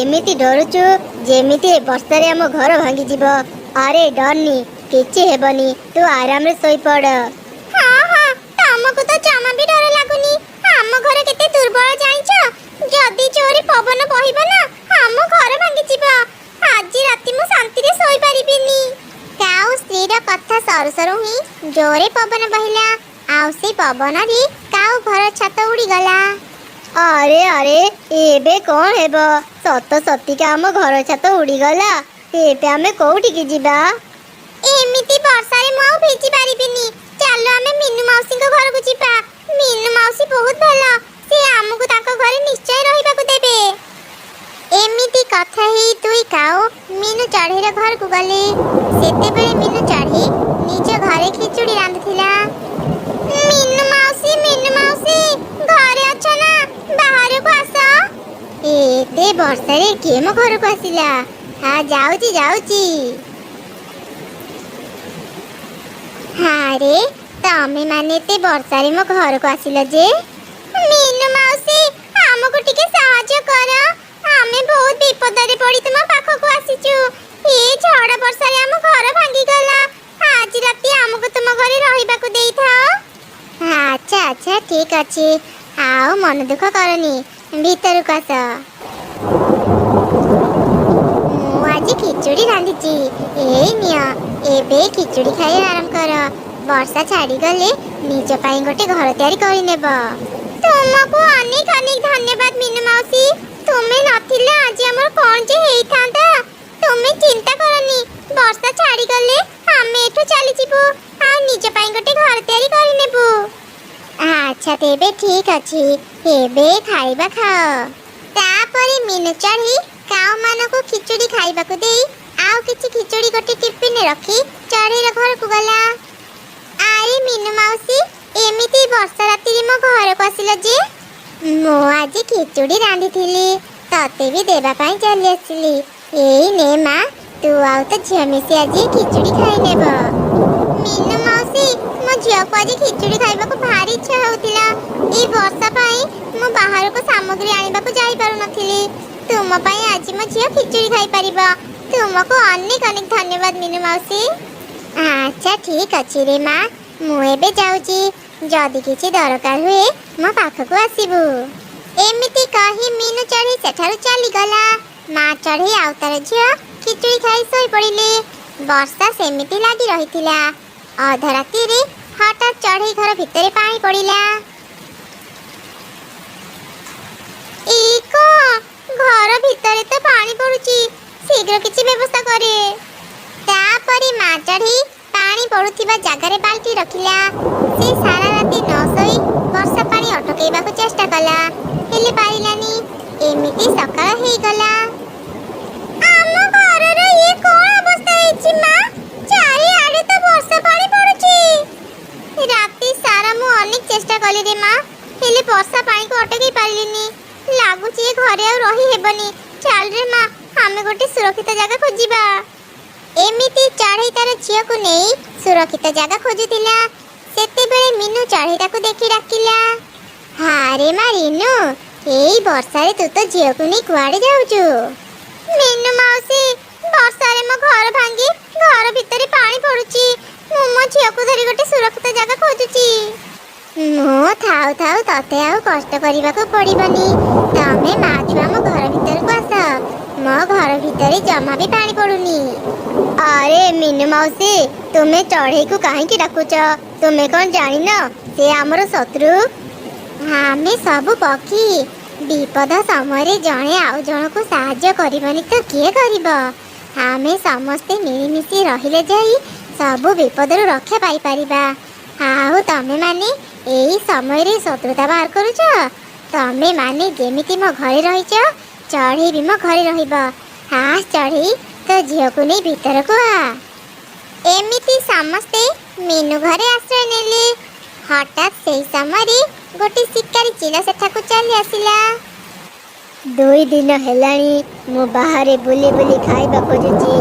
ଏମିତି ଡରୁଛୁ ଯେମିତି ଏ ବର୍ଷାରେ ଆମ ଘର ଭାଙ୍ଗିଯିବ। ଆରେ ଡରନି, କିଛି ହେବନି, ତୁ ଆରାମରେ ଶୋଇପଡ଼। ହଁ ହଁ, ତମକୁ ତ ଜମା ବି ଡର ଲାଗୁନି। ଆମ ଘର କେତେ ଦୁର୍ବଳ ଜାଣିଛ? ଯଦି ଜୋରେ ପବନ ବହିବ ନା, ଆମ ଘର ଭାଙ୍ଗିଯିବ। ଆଜି ରାତି ମୁଁ ଶାନ୍ତିରେ ଶୋଇପାରିବିନି। କାଉ ସ୍ତ୍ରୀର କଥା ସରୁ ସରୁ ହିଁ ଜୋରେ ପବନ ବହିଲା ଆଉ ସେ ପବନରେ କାଉ ଘର ଛାତ ଉଡ଼ିଗଲା। ଆରେ ଆରେ, ଏବେ କଣ ହେବ? ସତ ସତିକା ଆମ ଘର ଛାତ ଉଡ଼ିଗଲା। ଏବେ ଆମେ କୋଉଠିକି ଯିବା? ଏମିତି ବର୍ଷାରେ ମୁଁ ଆଉ ଭିଜି ପାରିବିନି। ଚାଲ, ଆମେ ମିନୁ ମାଉସୀଙ୍କ ଘରକୁ ଯିବା। ମିନୁ ମାଉସୀ ବହୁତ ଭଲ, ସେ ଆମକୁ ତାଙ୍କ ଘରେ ନିଶ୍ଚୟ ରହିବାକୁ ଦେବେ। ଏମିତି କଥା ହେଇ ଦୁଇ କାଉ ମିନୁ ଚଢ଼େଇର ଘରକୁ ଗଲେ। ସେତେବେଳେ ମିନୁ ଚଢ଼େଇ ନିଜ ଘରେ ଖିଚୁଡ଼ି ରାନ୍ଧୁଥିଲା। ମିନୁ ମାଉସୀ, ମିନୁ ମାଉସୀ, ଘରେ ଅଛ ନା? ବାହାରକୁ ଆସ। ଏତେ ବର୍ଷାରେ କିଏ ମୋ ଘରକୁ ଆସିଲା? ହଁ, ଯାଉଛି ଯାଉଛି। ଆରେ, ତମେ ମାନେ ଏତେ ବର୍ଷାରେ ମୋ ଘରକୁ ଆସିଲ ଯେ? ମିନୁ ମାଉସୀ, ଆମକୁ ଟିକେ ସାହାଯ୍ୟ କର। ଆମେ ବହୁତ ବିପଦରେ ପଡ଼ି ତୁମ ପାଖକୁ ଆସିଛୁ। ଏ ଝଡ଼ ବର୍ଷାରେ ଆମ ଘର ଭାଙ୍ଗିଗଲା। ଆଜି ରାତି ଆମକୁ ତୁମ ଘରେ ରହିବାକୁ ଦେଇଥାଅ। ଆଚ୍ଛା ଆଚ୍ଛା, ଠିକ ଅଛି, ଆଉ ମନ ଦୁଃଖ କରନି, ଭିତରକୁ ଆସ। ମୁଁ ଆଜି ଖିଚୁଡ଼ି ରାନ୍ଧିଛି, ଏଇ ନିଅ। ଏବେ ଖିଚୁଡ଼ି ଖାଇ ଆରାମ କର। ବର୍ଷା ଛାଡ଼ିଗଲେ ନିଜ ପାଇଁ ଗୋଟେ ଘର ତିଆରି କରିନେବ। ତୁମକୁ ଅନେକ ଅନେକ ଧନ୍ୟବାଦ ମିନୁ ମାଉସୀ। ତୁମେ ନଥିଲେ ଆଜି ଆମର କଣ ଯେ ହେଇଥାନ୍ତା। ତୁମେ ଚିନ୍ତା କରନି, ବର୍ଷା ଛାଡ଼ିଗଲେ ଆମେ ଏଠୁ ଚାଲିଯିବୁ ଆଉ ନିଜ ପାଇଁ ଗୋଟେ ଘର ତିଆରି କରିନେବୁ। ଆଚ୍ଛା, ତେବେ ଠିକ ଅଛି, ଏବେ ଖାଇବା ଖାଅ। ତାପରେ ମିନୁ ଚଢ଼େଇ କାଉମାନଙ୍କୁ ଖିଚୁଡ଼ି ଖାଇବାକୁ ଦେଇ ଆଉ କିଛି ଖିଚୁଡ଼ି ଗୋଟେ ଟିଫିନରେ ରଖି ଚଢ଼େଇର ଘରକୁ ଗଲା। ଆରେ ମିନୁ ମାଉସୀ, ଏମିତି ବର୍ଷା ରାତିରେ ମୋ ଘରକୁ ଆସିଲ ଯେ? ମୁଁ ଆଜି ଖିଚୁଡ଼ି ରାନ୍ଧିଥିଲି, ତତେ ବି ଦେବା ପାଇଁ ଚାଲି ଆସିଲି। ଏଇ ନେ ମା, ତୁ ଆଉ ତୋ ଝିଅ ମିଶି ଆଜି ଖିଚୁଡ଼ି ଖାଇନେବ। ମିନୁ ମାଉସୀ, ମୋ ଝିଅକୁ ଆଜି ଖିଚୁଡ଼ି ଖାଇବାକୁ ଭାରି ଇଚ୍ଛା ହେଉଥିଲା। ଏଇ ବର୍ଷା ପାଇଁ ମୁଁ ବାହାରକୁ ସାମଗ୍ରୀ ଆଣିବାକୁ ଯାଇପାରୁନଥିଲି। ତୁମ ପାଇଁ ଆଜି ମୋ ଝିଅ ଖିଚୁଡ଼ି ଖାଇପାରିବ। ତୁମକୁ ଅନେକ ଅନେକ ଧନ୍ୟବାଦ ମିନୁ ମାଉସୀ। ଆଚ୍ଛା, ଠିକ ଅଛି ରେ ମା, ମୁଁ ଏବେ ଯାଉଛି। ଯଦି କିଛି ଦରକାର ହୁଏ, ମୋ ପାଖକୁ ଆସିବୁ। ଏମିତି କହି ମିନୁ ଚଢ଼େଇ ସେଠାରୁ ଚାଲିଗଲା। ମା ଚଢ଼େଇ ଆଉ ତାର ଝିଅ ଖିଚୁଡ଼ି ଖାଇ ଶୋଇପଡ଼ିଲେ। ବର୍ଷା ସେମିତି ଲାଗି ରହିଥିଲା। ଅଧ ରାତିରେ ହଠାତ୍ ଚଢ଼େଇ ଘର ଭିତରେ ପାଣି ପଡ଼ିଲା। ଏ କଣ, ଘର ଭିତରେ ତ ପାଣି ପଡୁଛି, ଶୀଘ୍ର କିଛି ବ୍ୟବସ୍ଥା କରେ। ତାପରେ ମା ଚଢ଼େଇ ପାଣି ପଡୁଥିବା ଜାଗାରେ ବାଲ୍ଟି ରଖିଲା। ସେ ସାରା ରାତି ନ ଶୋଇ ବର୍ଷା ପାଣି ଅଟକେଇବାକୁ ଚେଷ୍ଟା କଲା, ହେଲେ ପାରିଲାନି। ଏମିତି ସକାଳ ହେଇଗଲା। ଆମ ଘରର ଇଏ କଣ ଅବସ୍ଥା ହେଇଛି ମା? ଚାରିଆଡେ ତ ବର୍ଷା ପାଣି ପଡୁଛି। ରାତି ସାରା ମୁଁ ଅନେକ ଚେଷ୍ଟା କଲି ରେ ମା, ହେଲେ ବର୍ଷା ପାଣିକୁ ଅଟକେଇ ପାରିଲିନି। ଲାଗୁଛି ଏ ଘରେ ଆଉ ରହି ହେବନି। ଚାଲ ରେ ମା, ଆମେ ଗୋଟେ ସୁରକ୍ଷିତ ଜାଗା ଖୋଜିବା। ଏମିତି ଚଢ଼େଇ ତାର ଝିଅକୁ ନେଇ ସୁରକ୍ଷିତ ଜାଗା ଖୋଜୁଥିଲା। ସେତେବେଳେ ମିନୁ ଚଢ଼େଇ ତାକୁ ଦେଖି ଡାକିଲା, ଆରେ ମା ରିନୁ, ଏଇ ବର୍ଷାରେ ତୁ ତୋ ଝିଅକୁ ନେଇ କୁଆଡେ ଯାଉଛୁ? ମିନୁ ମାଉସୀ, ବର୍ଷାରେ ମୋ ଘର ଭାଙ୍ଗି ଘର ଭିତରେ ପାଣି ପଡୁଛି। ମୁଁ ମୋ ଝିଅକୁ ଧରି ଗୋଟେ ସୁରକ୍ଷିତ ଜାଗା ଖୋଜୁଛି। ମୁଁ ଥାଉ ଥାଉ ତତେ ଆଉ କଷ୍ଟ କରିବାକୁ ପଡିବନି। ତମେ ମା ଛୁଆ ମୋ ଘର ଭିତରକୁ ଆସ। ମୋ ଘର ଭିତରେ ଜମା ବି ପାଣି ପଡୁନି। ଆରେ ମିନୁ ମାଉସୀ, ତୁମେ ଚଢ଼େଇକୁ କାହିଁକି ଡାକୁଛ? ତୁମେ କଣ ଜାଣିନ ସେ ଆମର ଶତ୍ରୁ? ଆମେ ସବୁ ପକ୍ଷୀ, ବିପଦ ସମୟରେ ଜଣେ ଆଉ ଜଣକୁ ସାହାଯ୍ୟ କରିବନି ତ କିଏ କରିବ? ଆମେ ସମସ୍ତେ ମିଳିମିଶି ରହିଲେ ଯାଇ ସବୁ ବିପଦରୁ ରକ୍ଷା ପାଇପାରିବା। ଆଉ ତମେ ମାନେ ଏଇ ସମୟରେ ଶତ୍ରୁତା ବାହାର କରୁଛ। ତମେ ମାନେ ଯେମିତି ମୋ ଘରେ ରହିଛ, ଚଢ଼େଇ ବି ମୋ ଘରେ ରହିବ। ହା ଚଢ଼େଇ, ତୋ ଝିଅକୁ ନେଇ ଭିତରକୁ ଆ। ଏମିତି ସମସ୍ତେ ମିନୁ ଘରେ ଆଶ୍ରୟ ନେଲେ। ହଠାତ୍ ସେଇ ସମୟରେ ଗୋଟେ ଶିକାରୀ ଚିଲ ସେଠାକୁ ଚାଲି ଆସିଲା। 2 ଦିନ ହେଲାଣି ମୁଁ ବାହାରେ ବୁଲି ବୁଲି ଖାଇବା ଖୋଜୁଛି,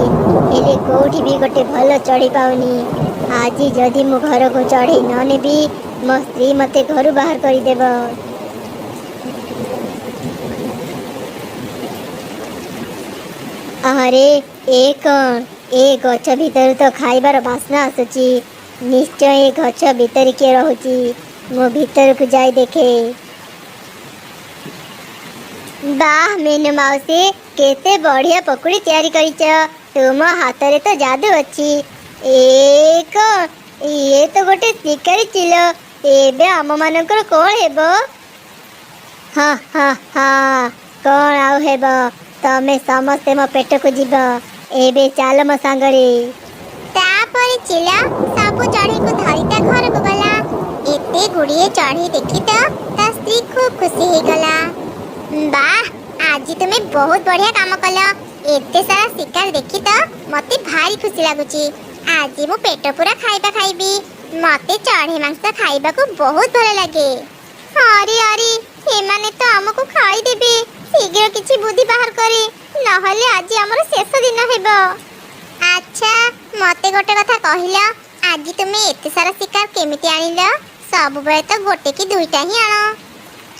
ହେଲେ କୋଉଠି ବି ଗୋଟେ ଭଲ ଚଢ଼େଇ ପାଉନି। ଆଜି ଯଦି ମୁଁ ଘରକୁ ଚଢ଼େଇ ନ ନେବି, ମୋ ସ୍ତ୍ରୀ ମୋତେ ଘରୁ ବାହାର କରିଦେବ। ଆରେ, ଏ କଣ? ଏ ଗଛ ଭିତରୁ ତ ଖାଇବାର ବାସ୍ନା ଆସୁଛି। ନିଶ୍ଚୟ ଏ ଗଛ ଭିତରେ କିଏ ରହୁଛି। ମୁଁ ଭିତରକୁ ଯାଇ ଦେଖେ। ବାহ ମିନୁ ମାଉସୀ, କେତେ ବଢିଆ ପକୁଡ଼ି ତିଆରି କରିଛ! ତୁମ ହାତରେ ତ ଯାଦୁ ଅଛି। ଏ କଣ? ଇଏ ତ ଗୋଟେ ଶିକାରୀ ଚିଲ! ଏବେ ଆମ ମାନଙ୍କର କଣ ହେବ? ହଁ ହଁ ହଁ, କଣ ଆଉ ହେବ? ତମେ ସମସ୍ତେ ମୋ ପେଟକୁ ଯିବ। ଏବେ ଚାଲ ମୋ ସାଙ୍ଗରେ। ତାପରେ ଚିଲ ସବୁ ଚଢ଼େଇକୁ ଧରି ତା ଘରକୁ ଗଲା। ଏତେ ଗୁଡ଼ିଏ ଚଢ଼େଇ ଦେଖି ତ ତା ସ୍ତ୍ରୀ ଖୁବ୍ ଖୁସି ହେଇଗଲା। ବାহ, ଆଜି ତୁମେ ବହୁତ ବଢିଆ କାମ କଲ। ଏତେ ସାରା ଶିକାର ଦେଖି ତ ମତେ ଭାରି ଖୁସି ଲାଗୁଛି। ଆଜି ମୁଁ ପେଟ ପୁରା ଖାଇବା ଖାଇବି। ମତେ ଚଢ଼େଇ ମାଂସ ଖାଇବାକୁ ବହୁତ ଭଲ ଲାଗେ। ଆରେ ଆରେ, ଏମାନେ ତ ଆମକୁ ଖାଇଦେବେ। ଶୀଘ୍ର କିଛି ବୁଦ୍ଧି ବାହାର କରେ, ନହେଲେ ଆଜି ଆମର ଶେଷ ଦିନ ହେବ। ଆଚ୍ଛା, ମତେ ଗୋଟେ କଥା କହିଲ, ଆଜି ତୁମେ ଏତେ ସାରା ଶିକାର କେମିତି ଆଣିଲ? ସବୁବେଳେ ତ ଗୋଟେ କି ଦୁଇଟା ହିଁ ଆଣ।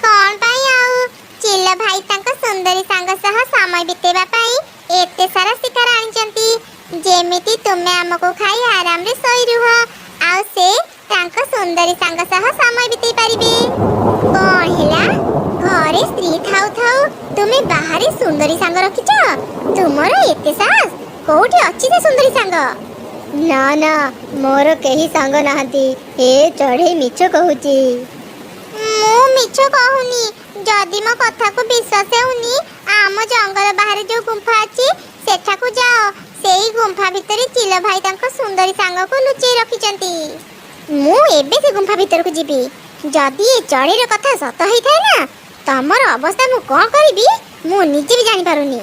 କଣ ପାଇଁ ଆଉ? ଚିଲ ଭାଇ ତାଙ୍କ ସୁନ୍ଦରୀ ସାଙ୍ଗ ସହ ସମୟ ବିତେଇବା ପାଇଁ ଏତେ ସାରା ଶିକାର ଆଣିଛନ୍ତି। ଯେମିତି ତୁମେ ଆମକୁ ଖାଇ ଆରାମରେ ଶୋଇ ରୁହ ଆଉ ସେ ତାଙ୍କ ସୁନ୍ଦରୀ ସାଙ୍ଗ ସହ ସମୟ ବିତେଇ ପାରିବେ। କଣ ହେଲା? ଘରେ ସ୍ତ୍ରୀ ଥାଉ ଥାଉ ତୁମେ ବାହାରେ ସୁନ୍ଦରୀ ସାଙ୍ଗ ରଖିଛ? ତୁମର ଏତେ ସାହସ! କୋଉଠି ଅଛି ସେ ସୁନ୍ଦରୀ ସାଙ୍ଗ? ନା ନା, ମୋର କେହି ସାଙ୍ଗ ନାହାନ୍ତି। ଏ ଚଢ଼େଇ ମିଛ କହୁଛି। ମୁଁ ମିଛ କହୁନି। ଯଦି ମୋ କଥାକୁ ବିଶ୍ୱାସ ହେଉନି, ଆମ ଜଙ୍ଗଲ ବାହାରେ ଯୋଉ ଗୁମ୍ଫା ଅଛି ସେଠାକୁ ଯାଅ। ସେଇ ଗୁମ୍ଫା ଭିତରେ ଚିଲ ଭାଇ ତାଙ୍କ ସୁନ୍ଦରୀ ସାଙ୍ଗକୁ ଲୁଚେଇ ରଖିଛନ୍ତି। ମୁଁ ଏବେ ସେ ଗୁମ୍ଫା ଭିତରକୁ ଯିବି। ଯଦି ଏ ଚଢ଼େଇର କଥା ସତ ହେଇଥାଏ ନା, ତମର ଅବସ୍ଥା ମୁଁ କଣ କରିବି ମୁଁ ନିଜେ ବି ଜାଣିପାରୁନି।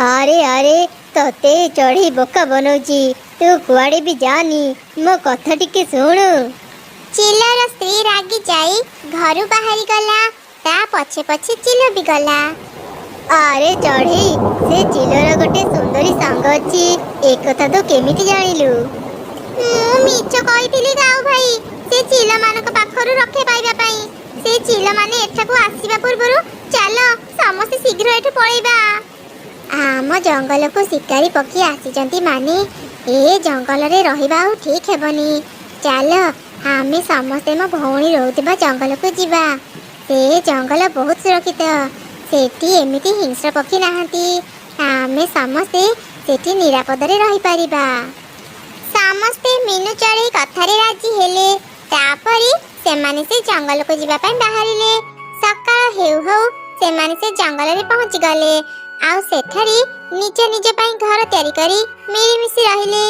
ଆରେ ଆରେ, ତତେ ଏ ଚଢ଼େଇ ବୋକା ବନଉଛି। ତୁ କୁଆଡ଼େ ବି ଯାନି, ମୋ କଥା ଟିକେ ଶୁଣୁ। ଚିଲର ସ୍ତ୍ରୀ ରାଗି ଯାଇ ଘରୁ ବାହାରି ଗଲା। ତା ପଛେ ପଛେ ଚିଲ ବି ଗଲା। ଆରେ ଚଢ଼େଇ, ସେ ଚିଲର ଗୋଟେ ସୁନ୍ଦରୀ ସାଙ୍ଗ ଅଛି, ଏ କଥା ତୁ କେମିତି ଜାଣିଲୁ? ମୁଁ ମିଛ କହିଥିଲି ଗାଉ ଭାଇ, ସେ ଚିଲମାନଙ୍କ ପାଖରୁ ରକ୍ଷା ପାଇବା ପାଇଁ। ସେ ଚିଲମାନେ ଏଠାକୁ ଆସିବା ପୂର୍ବରୁ ଚାଲ ସମସ୍ତେ ଶୀଘ୍ର ଏଠୁ ପଳେଇବା। ଆମ ଜଙ୍ଗଲକୁ ଶିକାରୀ ପକ୍ଷୀ ଆସିଛନ୍ତି ମାନେ ଏ ଜଙ୍ଗଲରେ ରହିବା ଆଉ ଠିକ୍ ହେବନି। ଚାଲ ଆମେ ସମସ୍ତେ ମୋ ଭଉଣୀ ରହୁଥିବା ଜଙ୍ଗଲକୁ ଯିବା। ସେ ଜଙ୍ଗଲ ବହୁତ ସୁରକ୍ଷିତ। ସେଠି ଏମିତି ହିଂସ୍ର ପକ୍ଷୀ ନାହାନ୍ତି। ଆମେ ସମସ୍ତେ ସେଠି ନିରାପଦରେ ରହିପାରିବା। ସମସ୍ତେ ମିନୁ ଚଢ଼େଇ କଥାରେ ରାଜି ହେଲେ। ତାପରେ ସେମାନେ ସେ ଜଙ୍ଗଲକୁ ଯିବା ପାଇଁ ବାହାରିଲେ। ସକାଳ ହେଉ ହେଉ ସେମାନେ ସେ ଜଙ୍ଗଲରେ ପହଞ୍ଚି ଗଲେ ଆଉ ସେଠାରେ ନିଜ ନିଜ ପାଇଁ ଘର ତିଆରି କରି ମିଳିମିଶି ରହିଲେ।